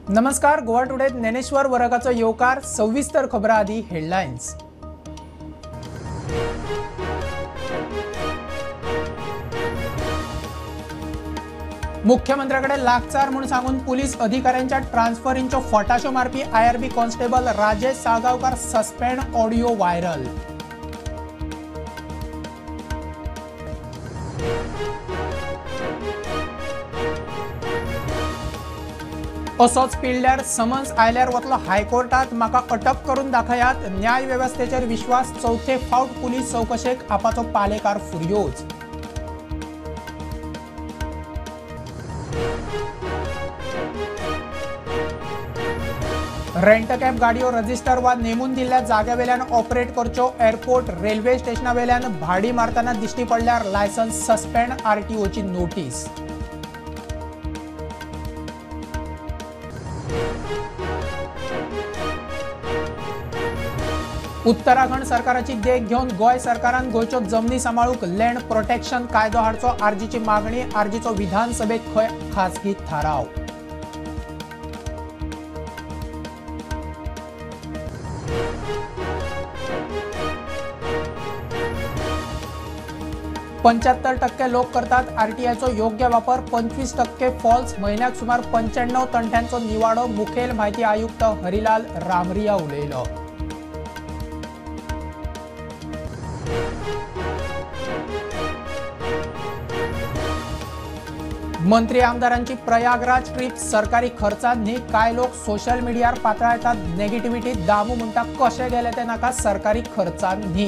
नमस्कार, गोवा टुडे ज्ञानेश्वर वरगाचो येवकार. सविस्तर खबरां आदी हेडलायन्स. मुख्यमंत्र्याकडे लागचार म्हूण सांगून पुलीस अधिकाऱ्यांच्या ट्रान्सफरींच्यो फटाशो मारपी IRB constable Rajesh Salgaonkar suspend, audio viral. असोच पिडल्यार समन्स आयल्यार वतलो हायकोर्टात, म्हाका अटक करून दाखयात. न्याय वेवस्थेचेर विश्वास, चवथे फावट पुलीस चवकशेक आपाचो पालेकार फुर्योज. रेंट कॅब गाडयो रजिस्टर वा नेमून दिल्ल्या जाग्यावेल्यान ऑपरेट करच्यो. एअरपोर्ट, रेल्वे स्टेशनावेल्यान भाडी मारतना दिश्टी पडल्यार लायसन्स सस्पेंड, आरटीओची नोटीस. उत्तराखंड सरकाराची देख घेवन गोंय सरकारान गोंयच्यो जमनी सांबाळूंक लँड प्रोटेक्शन कायदो हाडचो, आरजीची मागणी. आरजीचो विधानसभेत खंय खासगी थाराव. .75% लोक करतात आरटीआयचो योग्य वापर, 25% फॉल्स. म्हयन्याक सुमार 95 तंट्यांचो निवाडो, मुखेल म्हायती आयुक्त हरिलाल रामरिया उलयलो. मंत्री आमदारांची प्रयागराज ट्रीप सरकारी खर्चान न्ही, कांय लोक सोशल मिडियार पातळायतात नेगेटिव्हिटी. दामू म्हणटा कशें गेले ते नाका, सरकारी खर्चान न्ही.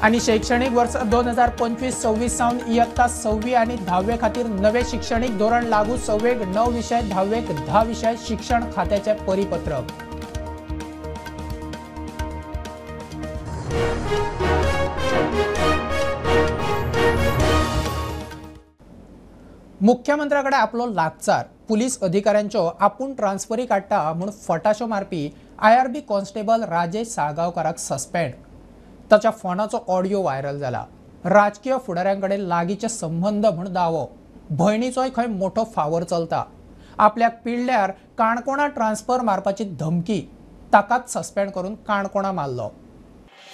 आनी शैक्षणिक वर्स 2025-26 सावन इयत्ता 6वी आनी 10वे खातीर नवे शिक्षणीक धोरण लागू. 6वेक 9 विशय, 10वेक 10 विशय. शिक्षण खात्याचें परिपत्रक. मुख्यमंत्र्याकडे आपलो लागचार, पुलीस अधिकाऱ्यांच्यो आपूण ट्रान्सफरी काडटा म्हूण फटाशो मारपी आयआरबी कॉन्स्टेबल राजेश साळगांवकाराक सस्पेंड. ताच्या फोनाचो ऑडियो व्हायरल जाला. राजकीय फुडाऱ्यांकडे लागींचे संबंद म्हूण दावो. भयणीचोय खंय मोठो फावर चलता. आपल्याक पिडल्यार काणकोणा ट्रान्सफर मारपाची धमकी. ताकाच सस्पेंड करून काणकोणा मारलो.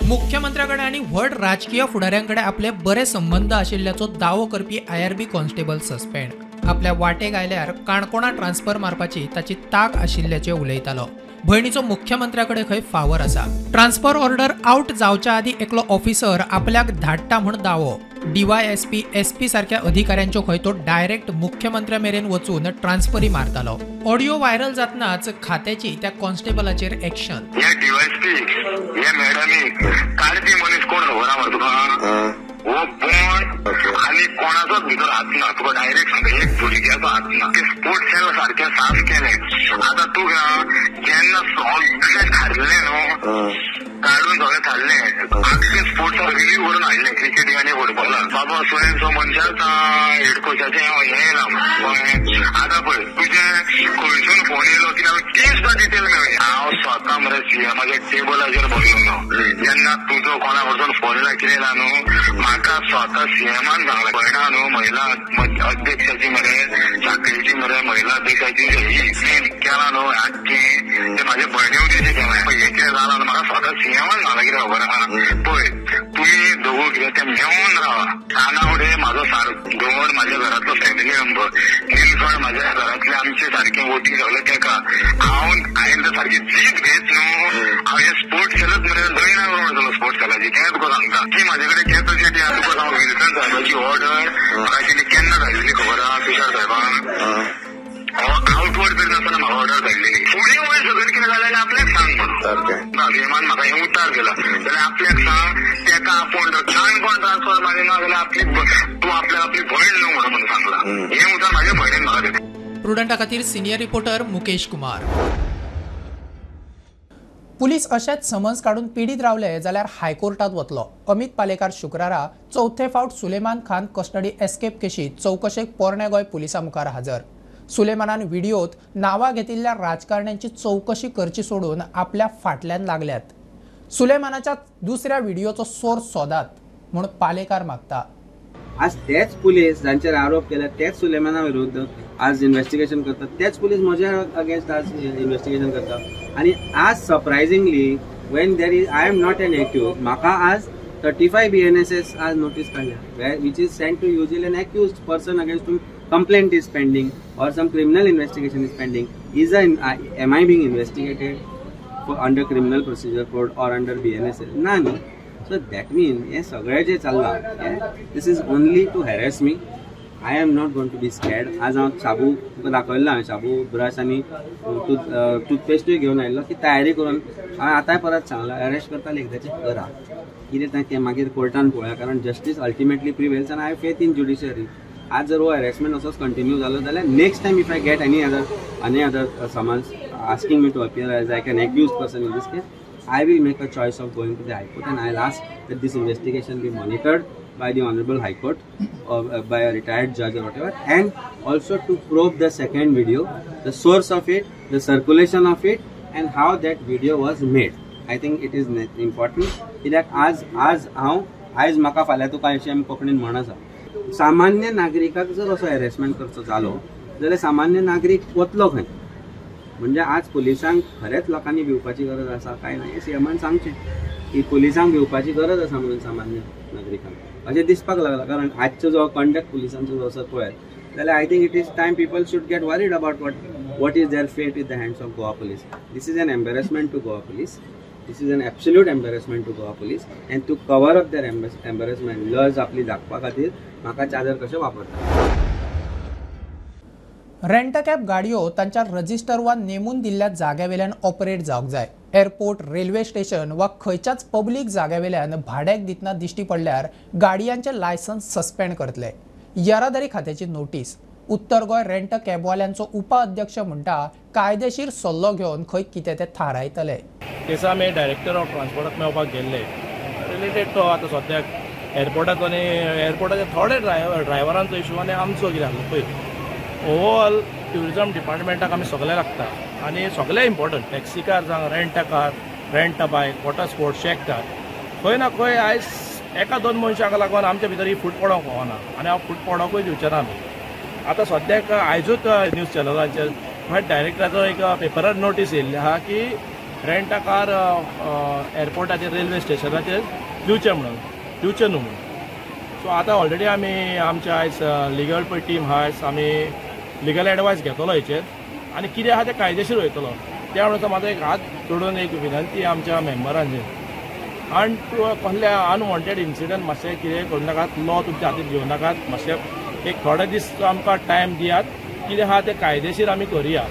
मुख्यमंत्र्याकडे आनी व्हड राजकीय फुडाऱ्यांकडे आपले बरे संबंद आशिल्ल्याचो दावो करपी आयआरबी कॉन्स्टेबल सस्पेंड. आपल्या वाटेक आयल्यार काणकोणा ट्रान्सफर मारपाची ताची ताक आशिल्ल्याचें उलयतालो. भयणीचो मुख्यमंत्र्याकडे खंय फावर आसा. ट्रान्सफर ऑर्डर आउट जावच्या आदी एकलो ऑफिसर आपल्याक धाडटा म्हूण दावो. डीवायएसपी, एसपी सारक्या अधिकाऱ्यांच्यो खंय तो डायरेक्ट मुख्यमंत्र्या मेरेन वचून ट्रान्सफरी मारतालो. ऑडियो व्हायरल जातनाच खात्याची त्या कॉन्स्टेबलाचेर एक्शन. हे डीवायएसपी, हे मॅडमी काडपी मनीस कोण खबर आहा तुका? हो बोंड आनी कोणाचोच भितर हात ना. तुका डायरेक्ट सांगता, एक भुरग्याचो हात ना. ते स्पोर्ट्स सेल सारकें साफ केलें. आतां तूं जेन्ना सगळें थारलें न्हू, काडून सगळें थारलें, आख्खें स्पोर्ट्स रिलीव करून हाडलें क्रिकेटी आनी फुटबॉलाक. बाबा सो एन सो मनशाक हेड कोचाचें हें येयलां. आतां पळय तुजें खंयसून फोन येयलो कित्याक ती सुद्दां डिटेल मेळ्ळी. हांव स्वता मरे सीएमाच्या टेबलाचेर बसलो जेन्ना तुजो कोणा कडसून फोन येयला कितें येयला न्हू, म्हाका स्वता सीएमान सांगलें, भयणा न्हू महिला अध्यक्षाची मरे साखळीची मरे महिला अध्यक्षाची ही केला न्हू आख्खें ते म्हाजे भयणी उद्देशी केलां. हें कितें जालां न्हू, म्हाका स्वता सीएमान सांगलां. कितें खबर आहा पळय, तुमी दोगूय कितें तें मेवून रावा. कानावडे म्हाजो सारको धोंड म्हाज्या घरांतलो फॅमिली मेंबर, निलफळ म्हाज्या घरांतले आमचे सारके वोटी सगळे तेका. हांव हांवें तर सारकी जीत घेत न्हू, हांव हे स्पोर्ट्स खेळत मरे दयणा करून वतलो स्पोर्ट्स खेळाची. तें तुका सांगता की म्हाजे कडेन कॅपॅसिटी आहा. तुका सांगू, विल्सन साहेबाची ऑर्डर म्हाका तेणी केन्ना धाडलेली खबर आहा? तुषार साहेबान आउटवर्ड करिनासतना म्हाका ऑर्डर धाडलेली. फुडें वयर सगळें कितें जालें जाल्यार आपल्याक सांग म्हणून. सीएमान म्हाका हें उतार दिला जाल्यार आपल्याक सांग, तेका आपूण काणकोण ट्रान्सफर मारिना जाल्यार आपली तूं आपल्याक आपली भयण न्हू म्हणून सांगला. हें उतार म्हाज्या भयणीन म्हाका दिलें. प्रुडंटा खातीर senior reporter Mukesh Kumar. Police अशेंच समन्स काडून पिडीत रावले जाल्यार हायकोर्टात वतलो. अमित पालेकार शुक्रारा चवथे फावट सुलेमान खान कस्टडी एस्केप केशीत चवकशेक पोरणे गोंय पुलिसां मुखार हजर. सुलेमानान व्हिडियोत नांवां घेतिल्ल्या राजकारण्यांची चवकशी करची सोडून आपल्या फाटल्यान लागल्यात. सुलेमानाच्या दुसऱ्या व्हिडियोचो सोर्स सोदात. म्हूण पालेकार मागता. आज तेच पुलीस जांचेर आरोप केला तेच सुलेमाना विरुद्ध आज इन्व्हेस्टिगेशन करतात, तेच पुलीस म्हज्या अगेन्स्ट आज इन्व्हेस्टिगेशन करतात. आनी आज surprisingly when there is I am not an accused, म्हाका आज 35 BNSS आज नोटीस काडल्या which is sent to usually an accused person against whom complaint is pending or some criminal investigation is pending. Is am I being investigated for under criminal procedure code or under BNSS? ना न्ही. So that मीन हें सगळें जें चल्लां this is only to harass me. I am not going to be scared. आज हांव शाबू तुका दाखयल्लो, हांवें शाबू ब्रश आनी टूथपेस्टूय घेवन आयिल्लो की तयारी करून. हांवें आतांय परत सांगलां, अरेस्ट करता एकदाचें करा, कितें तें मागीर कोर्टान पळोवया, कारण जस्टीस अल्टिमेटली प्रिवेल्स आनी I have faith in judiciary. आज जर हो हॅरेसमेंट असोच कंटिन्यू जालो जाल्यार next time if I get any other summons asking me to appear as like an accused person in this case, I will make a choice of going to the High Court and I will ask that this investigation be monitored by the Honorable High Court or by a retired judge or whatever, and also to probe the second video, the source of it, the circulation of it, and how that video was made. I think it is important. कित्याक आज आज हांव आयज म्हाका फाल्यां तुका अशें आमी कोंकणीन म्हण आसा, सामान्य नागरिकाक जर असो हॅरेसमेंट करचो जालो जाल्यार सामान्य नागरीक वतलो खंय? म्हणजे आज पुलिसांक खरेंच लोकांनी भिवपाची गरज आसा काय ना हें सीएमान सांगचें की पुलिसांक भिवपाची गरज आसा म्हणून सामान्य नागरिकांक अशें दिसपाक लागलां. कारण आजचो जो कंडक्ट पुलिसांचो जो आसा पळयत जाल्यार I think it is time people should get worried about what is their fate in the hands of Goa police. This is an embarrassment to Goa police. This is an absolute embarrassment to Goa police, and to cover up their embarrassment, लज आपली दाखोवपा खातीर म्हाका चादर कशें वापरता. Rent cab गाडयो तांच्या रजिस्टर वा नेमून दिल्ल्या जाग्यावेल्यान ऑपरेट जावंक जाय. एअरपोर्ट, रेल्वे स्टेशन वा खंयच्याच पब्लीक जाग्यावेल्यान भाड्याक दितना दिश्टी पडल्यार गाडयांचे लायसन्स सस्पेंड करतले. येरादारी खात्याची नोटीस. उत्तर गोंय रेंट कॅबवाल्यांचो उपाध्यक्ष म्हणटा कायदेशीर सल्लो घेवन खंय कितें तें थारायतले. केसा आमी डायरेक्टर ऑफ ट्रान्सपोर्टाक मेळपाक गेल्ले रिलेटेड तो आतां सद्याक एअरपोर्टाचो आनी एअरपोर्टाचे थोडे ड्रायव्हरांचो इशू आनी आमचो कितें आसलो पळय ओवरऑल ट्युरिजम डिपार्टमेंटाक आमी सगळे लागता आनी सगळे इम्पॉर्टंट टॅक्सी कार जावं, rent a car, rent a bike, water sport, shack car, खंय ना खंय आयज एका दोन मनशांक लागून आमच्या भितर ही फूट पडोंक फावना आनी हांव फूट पडोंकूय दिवचें ना. आमी आतां सद्याक आयजूच न्यूज चॅनलांचेर मागीर डायरेक्टराचो एक पेपरार नोटीस येयल्ली आहा की रेंट अ कार एअरपोर्टाचेर, रेल्वे स्टेशनाचेर दिवचें म्हणून, दिवचें न्हू म्हणून. सो आतां ऑलरेडी आमी आमच्या आयज लिगल पळय टीम आहा, आयज आमी लिगल एडवायस घेतलो हेचेर आनी कितें आहा तें कायदेशीर वयतलो. त्या म्हणून म्हाजो एक हात जोडून एक विनंती आमच्या मेंबरांचेर आनी कसले अनवॉन्टेड इन्सिडंट मातशें कितें करूं नाकात, लॉ तुमच्या हातींत घेवं नाकात, मातशें एक थोडे दीस आमकां टायम दियात, कितें आहा तें कायदेशीर आमी करुया.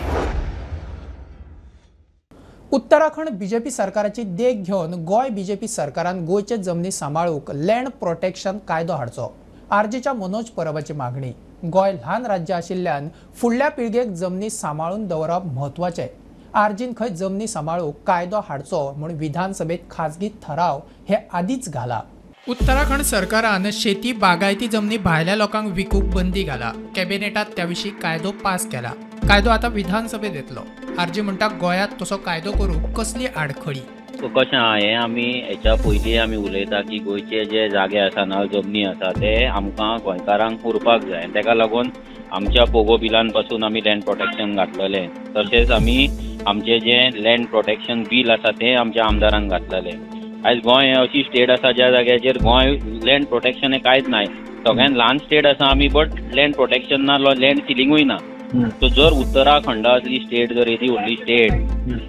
उत्तराखंड बीजेपी सरकाराची देख घेवन गोंय बीजेपी सरकारान गोंयचे जमनी सांबाळूंक लँड प्रोटेक्शन कायदो हाडचो, आरजीच्या मनोज परबाची मागणी. गोंय ल्हान राज्य आशिल्ल्यान फुडल्या पिळगेक जमनी सांबाळून दवरप म्हत्वाचें. आरजीन खंय जमनी सांबाळूंक कायदो हाडचो म्हूण विधानसभेत खाजगी ठराव हे आदींच घाला. उत्तराखंड सरकारान शेती बागायती जमनी भायल्या लोकांक विकूंक बंदी घाला. कॅबिनेटात त्या विशीं कायदो पास केला. कायदो आतां विधानसभेत येतलो. आरजी म्हणटा गोंयांत तसो कायदो करूंक कसली आडखळी? कशें आहा हें आमी हेच्या पयलीं आमी उलयता की गोंयचे जे जागे आसा ना, जमनी आसा, ते आमकां गोंयकारांक उरपाक जाय. तेका लागून आमच्या पोगो बिलान पासून आमी लँड प्रोटेक्शन घातलेलें, तशेंच आमी आमचें जें लँड प्रोटेक्शन बील आसा तें आमच्या आमदारान घातलेलें. आयज गोंय हें अशी स्टेट आसा ज्या जाग्याचेर गोंय लँड प्रोटेक्शन हें कांयच ना. सगळ्यान ल्हान स्टेट आसा आमी, बट लँड प्रोटेक्शन ना, लँड सिलिंगूय ना. सो जर उत्तराखंडा असली स्टेट जर येदी व्हडली स्टेट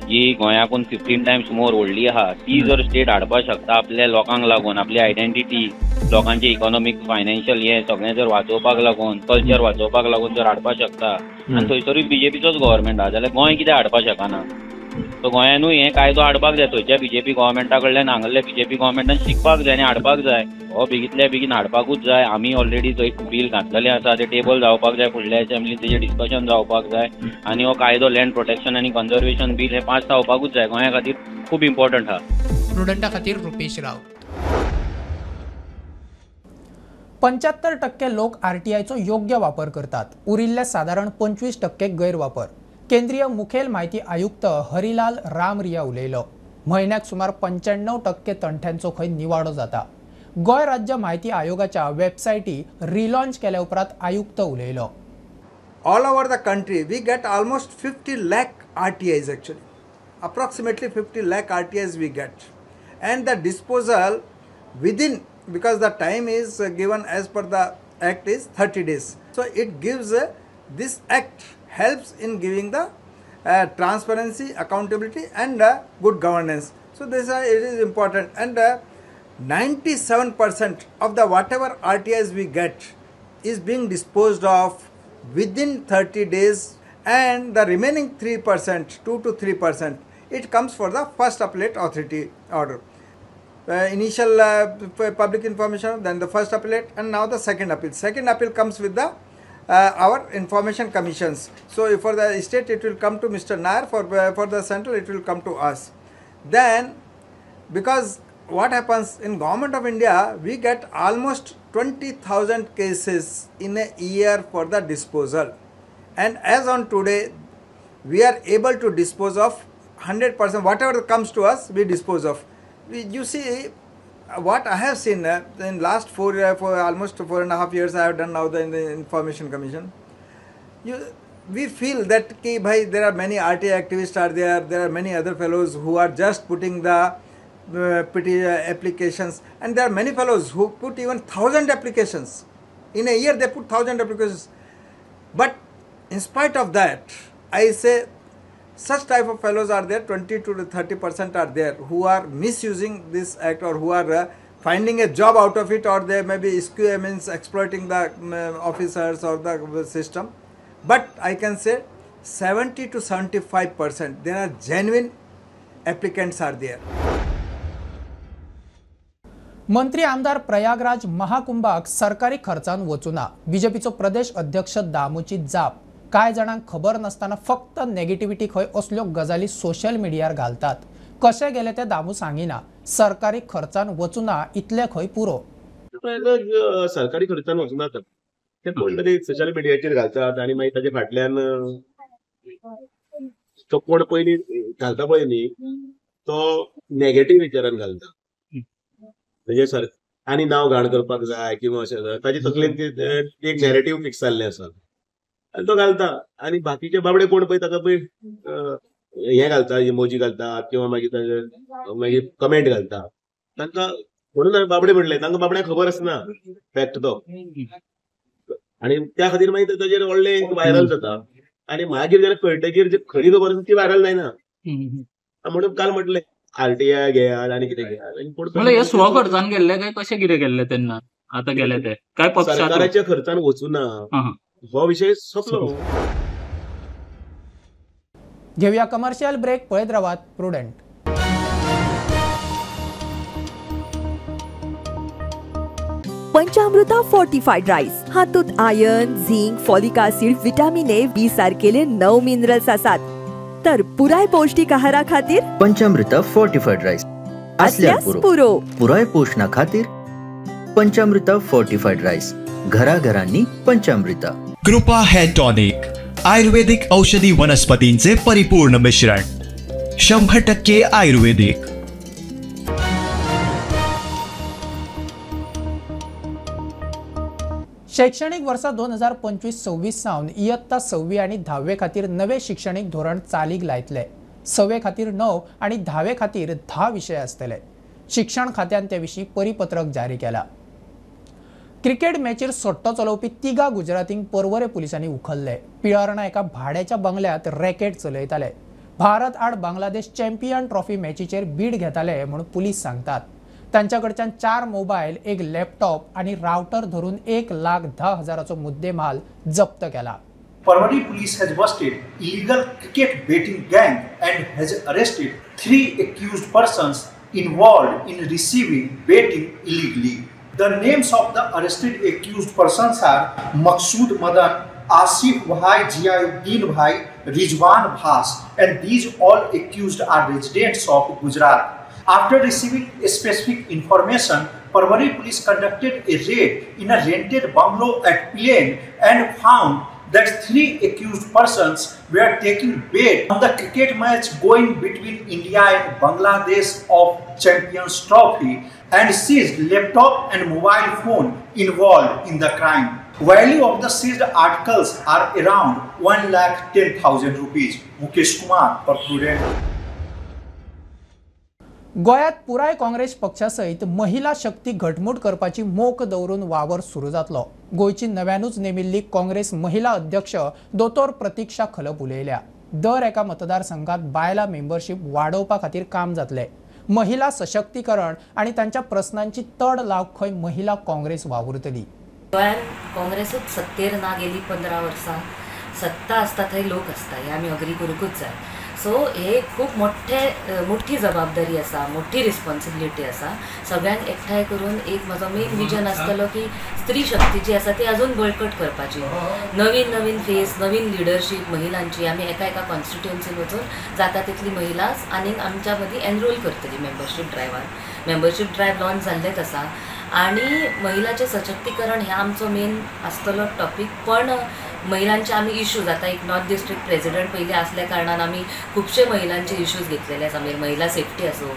जी गोंयाकून 15 टायम्स मोर व्हडली आहा, ती जर स्टेट हाडपाक शकता आपल्या लोकांक लागून, आपली आयडेंटिटी, लोकांचे इकॉनॉमीक फायनान्शियल हें सगळें जर वाचोवपाक लागून, कल्चर वाचोवपाक लागून जर हाडपाक शकता, आनी थंयसरूय बीजेपीचोच गव्हर्मेंट आहा जाल्यार गोंय कित्याक हाडपाक शकना? सो गोंयानूय हें कायदो हाडपाक जाय. थंयच्या बीजेपी गव्हर्मेंटा कडल्यान हांगल्ल्या बीजेपी गव्हर्मेंटान शिकपाक जाय आनी हाडपाक जाय. हो बेगींतल्या बेगीन हाडपाकूच जाय. आमी ऑलरेडी थंय बील घातलेलें आसा, तें टेबल जावपाक जाय, फुडल्या असेंब्लीन तेजें डिस्कशन जावपाक जाय आनी हो कायदो लँड प्रोटेक्शन आनी कन्जर्वेशन बील हें पास जावपाकूच जाय. गोंया खातीर खूब इम्पॉर्टंट आहा. प्रुडंटा खातीर रुपेश राऊत. 75% लोक आरटीआयचो योग्य वापर करतात, उरिल्ले सादारण 25% गैरवापर. केंद्रीय मुखेल माहिती आयुक्त हरिलाल रामरिया उलयलो. म्हयन्याक सुमार 95% तंठ्यांचो खंय निवाडो जाता. गोंय राज्य म्हायती आयोगाच्या वेबसायटी रिलॉन्च केल्या उपरांत आयुक्त उलयलो. All over the country we get almost 50 lakh RTIs actually. Approximately 50 lakh RTIs we get, and the disposal within, because the time is given as per the act is 30 days. So it gives, this act helps in giving the transparency, accountability and good governance. So this it is important, and 97% of the whatever RTIs we get is being disposed of within 30 days, and the remaining 3%, 2 to 3%, it comes for the first appellate authority order. Initial public information, then the first appellate, and now the second appeal. Second appeal comes with the our information commissions. So if for the state it will come to Mr. Nair, for the central it will come to us. Then, because what happens in Government of India, we get almost 20,000 cases in a year for the disposal, and as on today we are able to dispose of 100%. Whatever comes to us, we dispose of. You see, what I have seen in last for almost 4.5 years I have done now in the Information Commission. We feel that ki, bhai, there are many RTI activists are there, there are many other fellows who are just putting the applications, and there are many fellows who put even 1,000 applications. In a year they put 1,000 applications. But in spite of that, I say such type of fellows are there, 20 to 30% are there who are misusing this act, or who are finding a job out of it, or they may be skew, means exploiting the officers or the system. But I can say 70 to 75% there are genuine applicants are there. मंत्री आमदार प्रयागराज महाकुंभाक सरकारी खर्चान वचूना, बीजेपीचो प्रदेश अध्यक्ष दामूची जाप. कांय जाणांक खबर नासतना फक्त नेगेटिव्हिटी खंय असल्यो गजाली सोशल मिडियार घालतात. कशें गेले ते दामू सांगिना. सरकारी खर्चान वचूना इतले खंय पुरो. सरकारी खर्चान वचूना ते कोण तरी सोशल मिडियाचेर घालतात आनी मागीर ताजे फाटल्यान तो कोण पयलीं घालता पळय न्ही तो नेगेटीव विचारान घालता. म्हणजे सर आनी नांव घाण करपाक जाय किंवा अशें ताजे तकलेन एक नॅरेटीव फिक्स जाल्लें आसा आनी तो घालता. आनी बाकीचे बाबडे कोण पळय ताका पळय हें घालता, इमोजी घालता किंवा मागीर ताजे मागीर कमेंट घालता. तांकां म्हणून बाबडे म्हणलें तांकां बाबड्यांक खबर आसना फॅक्ट तो, आनी त्या खातीर मागीर ताजेर व्हडलें व्हायरल जाता. आनी मागीर जेन्ना कळटकीर जी खरी खबर आसा ती व्हायरल जायना. म्हणून काल म्हटलें आरटीआय घेयात आनी कितें घेयात. हे स्व खर्चान गेल्ले काय कशें कितें गेल्ले तेन्ना आतां गेले ते काय सरकाराच्या खर्चान वचूना हो विषय सोंपलो. घेऊया कमर्शियल ब्रेक. पळयत रावात प्रुडंट. पंचामृता फोर्टिफाईड राईस हातूंत iron, zinc, folic acid, vitamin A, B सारकेले 9 मिनरल्स आसात. तर पुराय पौष्टिक आहारा खातीर पंचामृता फोर्टिफाईड राईस आसल्यार पुरो. पुराय पोषणा खातीर पंचामृता फोर्टिफाईड राईस, घराघरांनी पंचामृता. कृपा हेअर टॉनिक, आयुर्वेदिक औषधी वनस्पतींचे परिपूर्ण मिश्रण, 100% आयुर्वेदिक. शैक्षणिक वर्सा 2025-26 सावन इयत्ता 6वी आनी 10वे खातीर नवे शिक्षणीक धोरण चालीक लायतले. 6वे खातीर 9 आनी 10वे खातीर 10 विशय आसतले. शिक्षण खात्यान ते विशीं परिपत्रक जारी केला. क्रिकेट मॅचीर सट्टो चलोवपी 3 गुजरातींक पर्वरे पुलिसांनी उखल्ले. पिळर्णा एका भाड्याच्या बंगल्यात रॅकेट चलयताले. भारत आड बांगलादेश चॅम्पियन ट्रॉफी मॅचीचेर बीड घेताले म्हूण पुलीस सांगतात. तांच्या कडच्यान 4 मोबायल, 1 लॅपटॉप आनी रावटर धरून 1,10,000चो मुद्देमाल जप्त केला. Porvorim police has busted illegal cricket betting gang and has arrested 3 accused persons involved in receiving betting illegally. The names of the arrested accused persons are Maqsood Madan, Asif Bhai, Ziauddin Bhai, Rizwan Bhas, and these all accused are residents of Gujarat. After receiving a specific information, Porvorim police conducted a raid in a rented bungalow at Pilerne and found that 3 accused persons were taking bet on the cricket match going between India and Bangladesh of Champions Trophy. and seized laptop and mobile phone involved in the crime. Value of the seized articles are around 1,10,000 rupees. Mukesh Kumar for Prudent. गोव्यात पुराय काँग्रेस पक्षा सयत महिला शक्ती घटमूट करपाची मोख दवरून वावर सुरू जातलो. गोंयची नव्यानूच नेमिल्ली काँग्रेस महिला अध्यक्ष दोतोर प्रतीक्षा खलप उलयल्या. दर एका मतदारसंघात बायला मेंबरशीप वाडोवपा खातीर काम जातलें. महिला सशक्तीकरण आनी तांच्या प्रस्नांची तड लावक खंय महिला काँग्रेस वावुरतली. गोंयांत काँग्रेसूच सत्तेर ना गेली 15 वर्सां. सत्ता आसता थंय लोक आसता हें आमी अग्री करूंकूच जाय. सो हे खूब मोठी जबाबदारी आसा, मोठी रिस्पॉन्सिबिलिटी आसा. सगळ्यांक एकठांय करून एक म्हजो मेन विजन आसतलो की स्त्री शक्ती जी आसा ती अजून बळकट करपाची. नवीन नवीन फेस, नवीन लिडरशीप महिलांची आमी एका एका कॉन्स्टिट्युएन्सीन वचून जाता तितली महिला आनीक आमच्या मदीं एनरोल करतली मेंबरशीप ड्रायव्हान. मेंबरशीप ड्रायव्ह लॉन्च जाल्लेच आसा आनी महिलाचें सशक्तीकरण हें आमचो मेन आसतलो टॉपीक. पण महिलांचे आमी इश्यूज आतां एक नॉर्थ डिस्ट्रिक्ट प्रेजिडंट पयलीं आसल्या कारणान आमी खुबशे महिलांचे इश्यूज घेतलेले आसा. मागीर महिला सेफ्टी आसूं,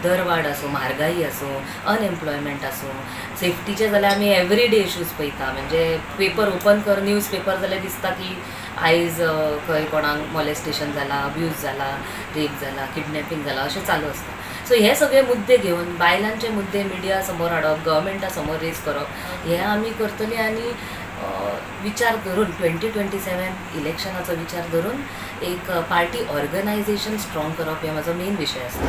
दरवाड आसूं, म्हारगाई आसूं, अनएम्प्लॉयमेंट आसूं, सेफ्टीचे जाल्यार आमी एवरी डे इश्यूज पळयता. म्हणजे पेपर ओपन कर, न्यूज पेपर जाल्यार दिसता की आयज खंय कोणाक मॉलेस्टेशन जाला, अब्यूज जाला, रेप जाला, किडनॅपिंग जाला, अशें चालू आसता. सो हे सगळे मुद्दे घेवन बायलांचे मुद्दे मिडिया समोर हाडप, गव्हर्मेंटा समोर रेज करप हे आमी करतली. आनी विचार धरून 2027 इलेक्शनाचो विचार धरून एक पार्टी ऑर्गनायझेशन स्ट्रॉंग करप हे म्हजो मेन विशय आसा.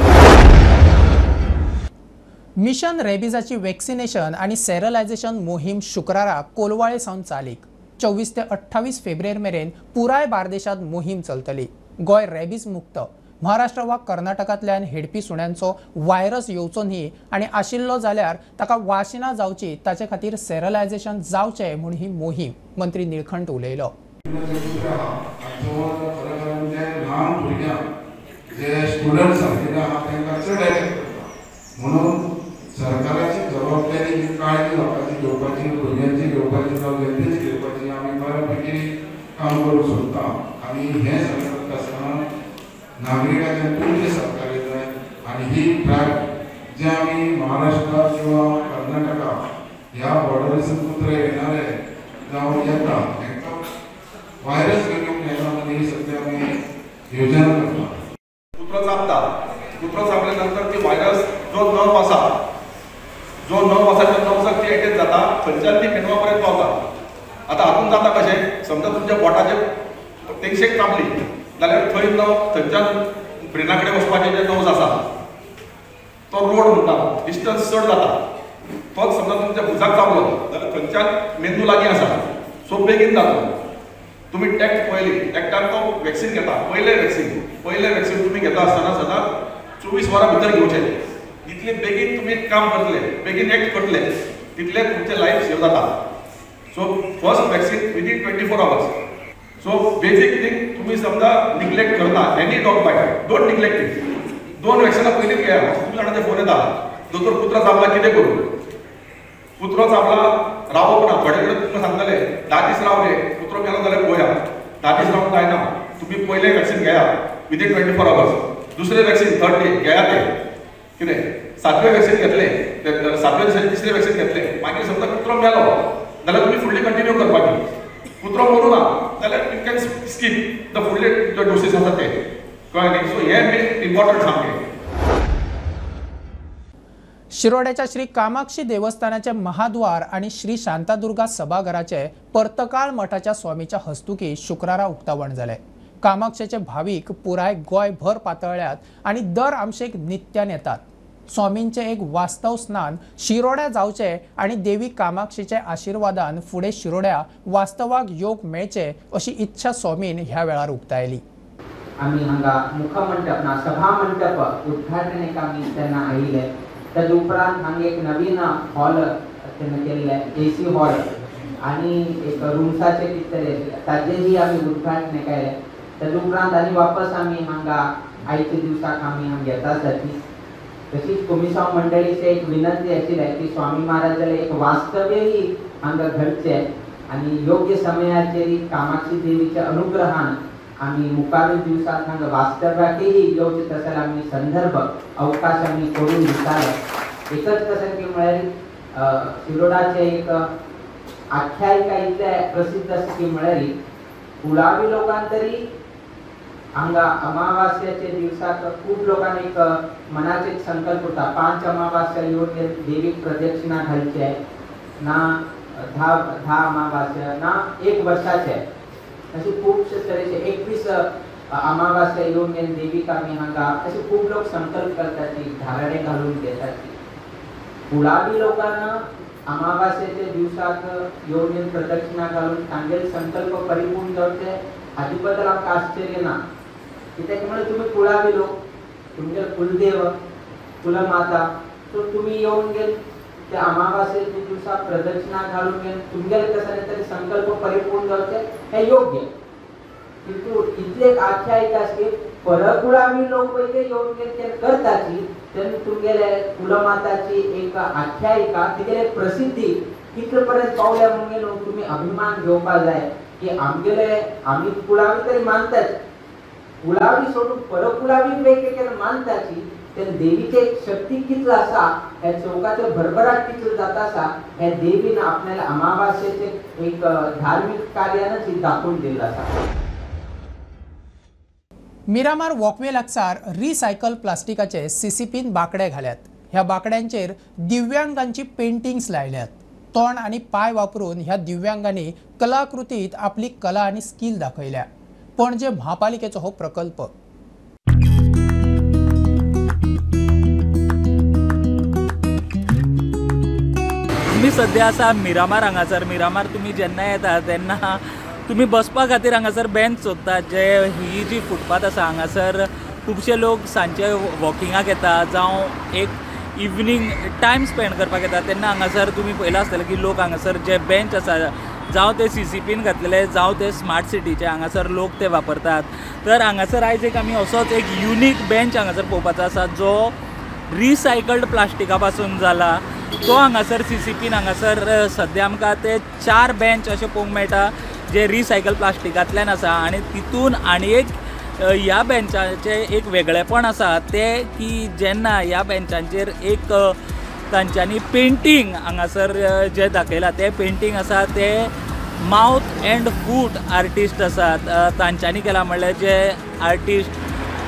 मिशन रेबीजाची वॅक्सिनेशन आनी सेरलायझेशन मोहीम शुक्रारा कोलवाळे सावन चालीक. 24 ते 28 फेब्रुवारी मेरेन पुराय बार्देशांत मोहीम चलतली. गोंय रेबीज मुक्त. महाराष्ट्र वा कर्नाटकांतल्यान हेडपी सुण्यांचो व्हायरस येवचो न्ही आनी आशिल्लो जाल्यार ताका वाशिना जावची ताचे खातीर सेरलायझेशन जावचें म्हूण ही मोहीम, मंत्री निळखंठ उलयलो. म्हणून सरकाराची जबाबदारी ही काळजी लोकांची घेवपाची, भुरग्यांची घेवपाची जावं जनतेची घेवपाची आमी बऱ्यापैकी काम करूंक सोदता. आनी हें सगळें करता आसतना नागरिकांचे तुमचे सहकार्य जाय. आनी ही ड्रायव्ह जे आमी महाराष्ट्र किंवा कर्नाटका ह्या बॉर्डरीसून कुत्रे येणारे जावं येता तांकां व्हायरस घेवन येना म्हणून ही सगळी आमी योजना करता. कुत्रो चाबता, कुत्रो चाबल्या नंतर ती व्हायरस जो नर्व आसा, जो नर्व आसा त्या नर्व्साक ती एटॅच जाता, थंयच्यान ती मेंदवा पर्यंत पावता. आतां हातून जाता कशें, समजा तुमच्या बोटाचेर तेंगशेक चाबली जाल्यार थंय नर्व थंयच्यान ब्रेना कडेन वचपाचे जे नर्व्स आसा तो रोड म्हणटा डिस्टन्स चड जाता. तोच समजा तुमच्या भुजाक चाबलो जाल्यार थंयच्यान मेंदू लागीं आसा, सो बेगीन जातलो. तुमी टॅक्ट पळयली, टॅक्टान तो वॅक्सिन घेता, पयलें वॅक्सिन तुमी घेता आसतना सदांच 24 वरां भितर घेवचें. जितले बेगीन तुमी काम करतले, बेगीन एक्ट करतले, तितले तुमचें लायफ सेव जाता. So first vaccine within 24 hours. So basic thing तुमी समजा निग्लेक्ट करता any dog bite, don't neglect it. 2 वॅक्सिनां पयलींच घेया. खूब जाणांचे फोन येता, दोतोर कुत्रो चाबला कितें करूं, कुत्रो चाबला रावप ना. थोडे कडेन तुमकां सांगतले 10 दीस राव रे, कुत्रो मेलो जाल्यार पळोवया. 10 दीस रावूंक जायना, तुमी पयलें वॅक्सिन घेया विदीन 24 आवर्स, दुसरें वॅक्सिन थर्ड डे घेया. तें कितें 7वें वॅक्सिन घेतलें, 7व्या दिसांनी तिसरें वॅक्सिन घेतलें, मागीर समजा कुत्रो मेलो जाल्यार तुमी फुडली कंटिन्यू करपाची. कुत्रो मरूं ना जाल्यार you can skip the फुडले जे डोसीस आसा ते, कळ्ळें न्ही. सो हें मेन इम्पॉर्टंट सामकें. शिरोड्याच्या श्री कामाक्षी देवस्थानाचे महाद्वार आणि श्री शांतादुर्गा सभाघराचे पर्तकाळ मठाच्या स्वामीच्या हस्तुकी शुक्रारा उक्तावण जालें. कामाक्षेचे भावीक पुराय गोंयभर पातळ्ळ्यात आणि दर आमशेक नित्यान येतात. स्वामींचे एक वास्तव स्नान शिरोड्या जावचे आणि देवी कामाक्षीचे आशीर्वादान फुडें शिरोड्या वास्तवाक योग मेळचे अशी इच्छा स्वामीन ह्या वेळार उक्तायली. आमी हांगा मुखमंडप ना सभा मंडप उद्घाटनेक आमी तेन्ना आयिल्ले. तद उपरांत हांगा एक नवीन हॉल तेन्ना केल्ले, एसी हॉल आनी एक रुम्साचे कितें तरी आशिल्ले ताजेही आमी उद्घाटन केलें. तद उपरांत आनी वापस आमी हांगा आयच्या दिवसाक आमी हांगा येता आसात. तशीच कोमिसांव मंडळीचे एक विनंती आशिल्लें की स्वामी महाराजाले एक वास्तव्यही हांगा घडचें आनी योग्य समयाचेर कामाक्षी देवीच्या अनुग्रहान आमी मुखारूय दिवसांत हांगा वास्तव्याकही येवचें तसो आमी संदर्भ अवकाश आमी करून दिताले. एकच कशें की म्हळ्यार शिरोडाचें एक आख्यायिका इतलें प्रसिद्ध आसा की म्हळ्यार कुळावी लोकांक तरी हांगा अमावास्याचे दिवसाक खूब लोकांक एक मनाचे एक संकल्प उरता, 5 अमावास्या येवन देवीक प्रदक्षिणा घालचे ना, 10 अमावास्या ना 1 वर्साचे अशे खुबशे तरेचे 21 अमावास्या येवन देवीक आमी हांगा अशे खूब लोक संकल्प करतात, धारणे घालून घेतात. कुळावी लोकांना अमावास्याच्या दिवसाक येवन प्रदक्षिणा घालून तांगेले संकल्प परिपूर्ण जावचे हाजे बद्दल आमकां आश्चर्य ना. कित्याक म्हळ्यार तुमी कुळावी लोक, तुमगेले कुलदेव कुलमाता, सो तुमी येवन गेले त्या अमावास्येच्या दिवसा प्रदक्षिणा घालून घेवन तुमगेले कशें तरी संकल्प परिपूर्ण जावचे हे योग्य. किंतु इतले एक आख्यायिका आसा की परकुळावी लोक पयले येवन गेले ते करताची तेन्ना तुमगेले कुलमाताची एक आख्यायिका तिगेले प्रसिद्धी कितले पर्यंत पावल्या म्हणून तुमी अभिमान घेवपा जाय की आमगेले आमी कुळावी तरी मानतात, कुळावी सोडून परकुळावी वेगवेगळे मानताची तेन्ना देवीचे एक शक्ती कितलो आसा, ह्या चौकाचे भरभराट कितलो जाता आसा, हे देवीन आपल्याला अमावास्येचे एक धार्मीक कार्यानच दाखोवन दिल्लो आसा. मिरामार वॉकवे लागसार रिसायकल प्लास्टिकाचे सीसीपीन बांकडे घाल्यात. ह्या बांकड्यांचेर दिव्यांगांची पेंटिंग्स लायल्यात. तोंड आनी पांय वापरून ह्या दिव्यांगांनी कलाकृतीत आपली कला आनी स्कील दाखयल्या. पणजे म्हापालिकेचो हो प्रकल्प. आमी सद्या आसा मिरामार हांगासर. मिरामार तुमी जेन्ना येता तेन्ना तुमी बसपा खातीर हांगासर बेंच सोदतात. जे ही जी फुटपाथ आसा हांगासर खुबशे लोक सांजचे वॉकिंगाक येता जावं एक इवनींग टायम स्पेंड करपाक येता तेन्ना हांगासर तुमी पळयलां आसतलें की लोक हांगासर जे बेंच आसा जावं ते सीसीपीन घातलेले जावं ते स्मार्ट सिटीचे हांगासर लोक ते वापरतात. तर हांगासर आयज एक आमी असोच एक युनीक बेंच हांगासर पळोवपाचो आसा जो रिसायकल्ड प्लास्टिका पासून जाला. तो हांगासर सीसीपीन हांगासर सद्या आमकां ते 4 बेंच अशे पळोवंक मेळटा जे रिसायकल प्लास्टिकांतल्यान आसा. आनी तितून आनी एक ह्या बेंचाचें एक वेगळेपण आसा तें की जेन्ना ह्या बेंचांचेर एक तांच्यांनी पेंटींग हांगासर जें दाखयलां तें पेंटींग आसा तें मावथ एंड फूट आर्टिस्ट आसात तांच्यांनी केलां. म्हणल्यार जे आर्टिस्ट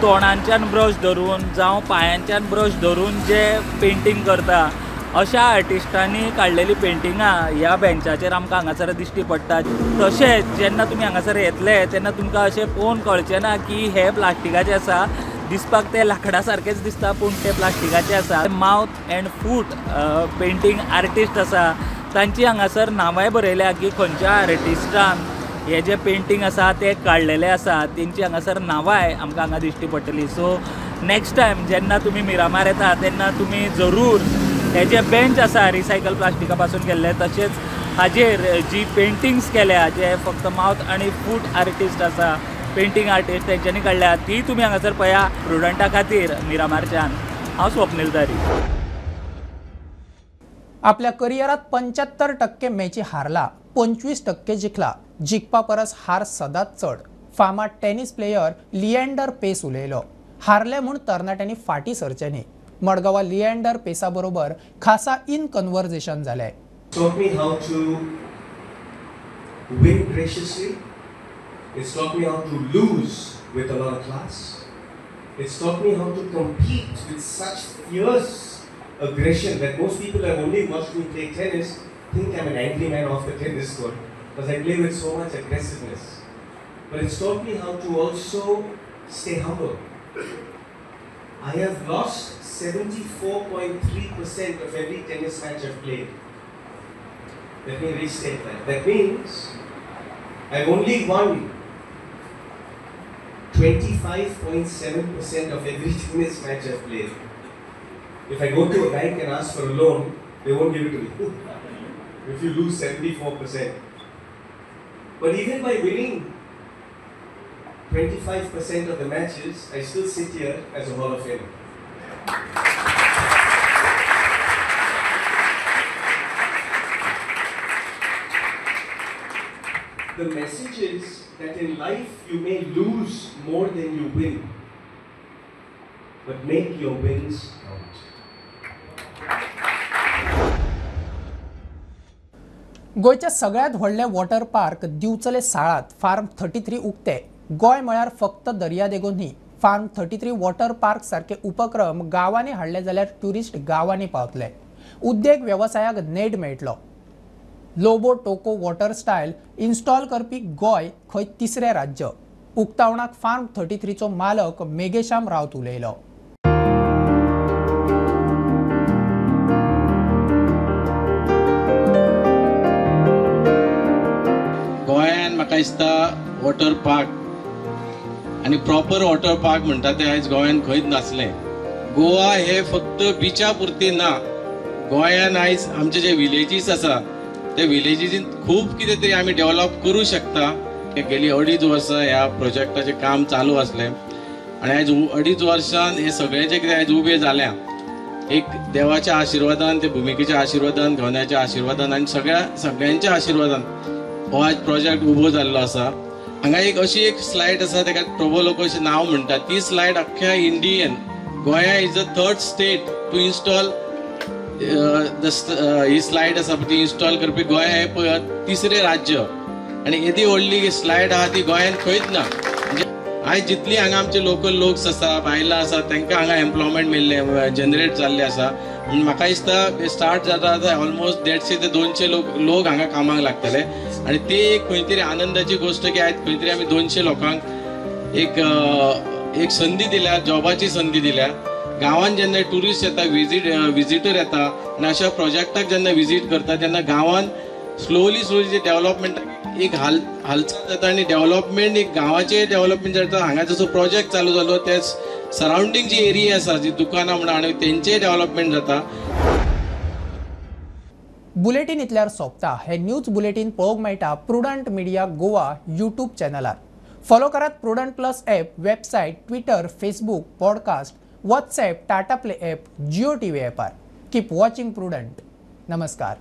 तोंडांच्यान ब्रश धरून जावं पांयांच्यान ब्रश धरून जे पेंटींग करता अशा आर्टिस्टांनी काडलेली पेंटिंगां ह्या बेंचाचेर आमकां हांगासर दिश्टी पडटात. तशेंच जेन्ना तुमी हांगासर येतले तेन्ना तुमकां अशें पळोवन कळचें ना की हे प्लास्टिकाचें आसा, दिसपाक तें लांकडा सारकेंच दिसता पूण तें प्लास्टिकाचें आसा. मावथ एंड फूट पेंटींग आर्टिस्ट आसा तांची हांगासर नांवांय बरयल्या की खंयच्या आर्टिस्टान हे जे पेंटींग आसा ते काडलेले आसा तेंची हांगासर नांवांय आमकां हांगा दिश्टी पडटली. सो नेक्स्ट टायम जेन्ना तुमी मिरामार येता तेन्ना तुमी जरूर हे जे बेंच आसा रिसायकल प्लास्टिका पासून केल्ले तशेंच हाजेर जी पेंटिंग्स केल्या जे फक्त मावथ आनी फूट आर्टिस्ट आसा पेंटींग आर्टिस्ट तेंच्यांनी काडल्या ती तुमी हांगासर पळया. प्रुडंटा खातीर मिरामारच्यान हांव स्वप्नील तारी. आपल्या करियरात 75% मॅची हारला, 25% जिखला. जिखपा परस हार सदांच चड. फामाद टेनिस प्लेयर लिएंडर पेस उलयलो. हारले म्हूण तरणाट्यांनी फाटीं सरचें न्ही. मडगांवा लिएंडर पेसा बरोबर खासा इन कन्वर्जेशन जालें. Taught me how to win graciously. It's taught me how to lose with a lot of class. It's taught me how to compete with such fierce aggression that most people have only watched me play tennis think I'm an angry man off the tennis court because I play with so much aggressiveness. But it's taught me how to also stay humble. I have lost 74.3% of every tennis match I've played. Let me restate that. That means I've only won 25.7% of every tennis match I've played. If I go to a bank and ask for a loan, they won't give it to me. If you lose 74%. But even by winning 25% of the matches, I still sit here as a Hall of Famer. The message is that in life you may lose more than you win, but make your wins count. गोंयच्या सगळ्यांत व्हडले water park दिवचले साळात farm 33 उक्ते. गोंय म्हळ्यार फक्त दर्यादेगो न्ही, farm 33 water park सारके उपक्रम गांवांनी हाडले जाल्यार ट्युरिस्ट गांवांनी पावतले, उद्देग वेवसायाक नेट मेळटलो. Lobo Toco water style install करपी गोंय खंय तिसरें राज्य. उक्तावणाक फार्म 33चो मालक मेघेश्याम रावत उलयलो. गोंयान म्हाका दिसता वॉटर पार्क आनी प्रॉपर वॉटर पार्क म्हणटा ते आयज गोंयान खंयच नासलें. गोवा हे फक्त बिचा पुरती ना, गोंयान आयज आमचे जे विलेजीस आसा ते विलेजीन खूब कितें तरी आमी डेव्हलप करूं शकता. गेली 2.5 वर्सां ह्या प्रोजेक्टाचें काम चालू आसलें आनी आयज 2.5 वर्सां हे सगळें जें कितें आयज उबें जाल्यां एक देवाच्या आशिर्वादान, ते भुमिकेच्या आशिर्वादान, गोंयाच्या आशिर्वादान आनी सगळ्यांच्या आशिर्वादान हो आज प्रोजेक्ट उबो जाल्लो आसा. हांगा एक अशी एक स्लायड आसा ताका टोबो लोको अशें नांव म्हणटा. ती स्लायड अख्ख्या इंडियन गोंया is the third state to install the he slide आसा ती इन्स्टॉल करपी गोंया हें तिसरें राज्य आनी येदी व्हडली स्लायड आहा ती गोंयांत खंयच ना. म्हणजे आयज जितली हांगा आमचे लोकल लोक्स आसा, बायलां आसा, तांकां हांगा एम्प्लॉयमेंट मेळ्ळें, जनरेट जाल्लें आसा. म्हूण म्हाका दिसता स्टार्ट जाता आतां ऑलमोस्ट 150 ते 200 लोक हांगा कामाक लागतले आनी ते एक खंय तरी आनंदाची गोश्ट की आयज खंय तरी आमी 200 लोकांक एक एक संदी दिल्या, जॉबाची संदी दिल्या. गांवांत जेन्ना ट्युरिस्ट येता, विजिटर येता आनी अशा प्रोजेक्टाक जेन्ना विजीट करता तेन्ना गांवांत स्लोली स्लोली डेव्हलपमेंट एक हालचाल जाता आनी डेव्हलपमेंट एक गांवाचें डेव्हलपमेंट जाता. हांगा जसो प्रोजेक्ट चालू जालो ते सरावंडींग जी एरिया आसा, जी दुकानां म्हणा आनी तेंचेय डेव्हलपमेंट जाता. बुलेटीन इतल्यार सोंपता. हे न्यूज बुलेटीन पळोवंक मेळटा प्रुडंट मिडिया गोवा यूट्यूब चॅनलार. फॉलो करात Prudent plus app, website, Twitter, Facebook, podcast, WhatsApp, Tata Play app, Jio TV ॲपार. Keep watching Prudent. नमस्कार.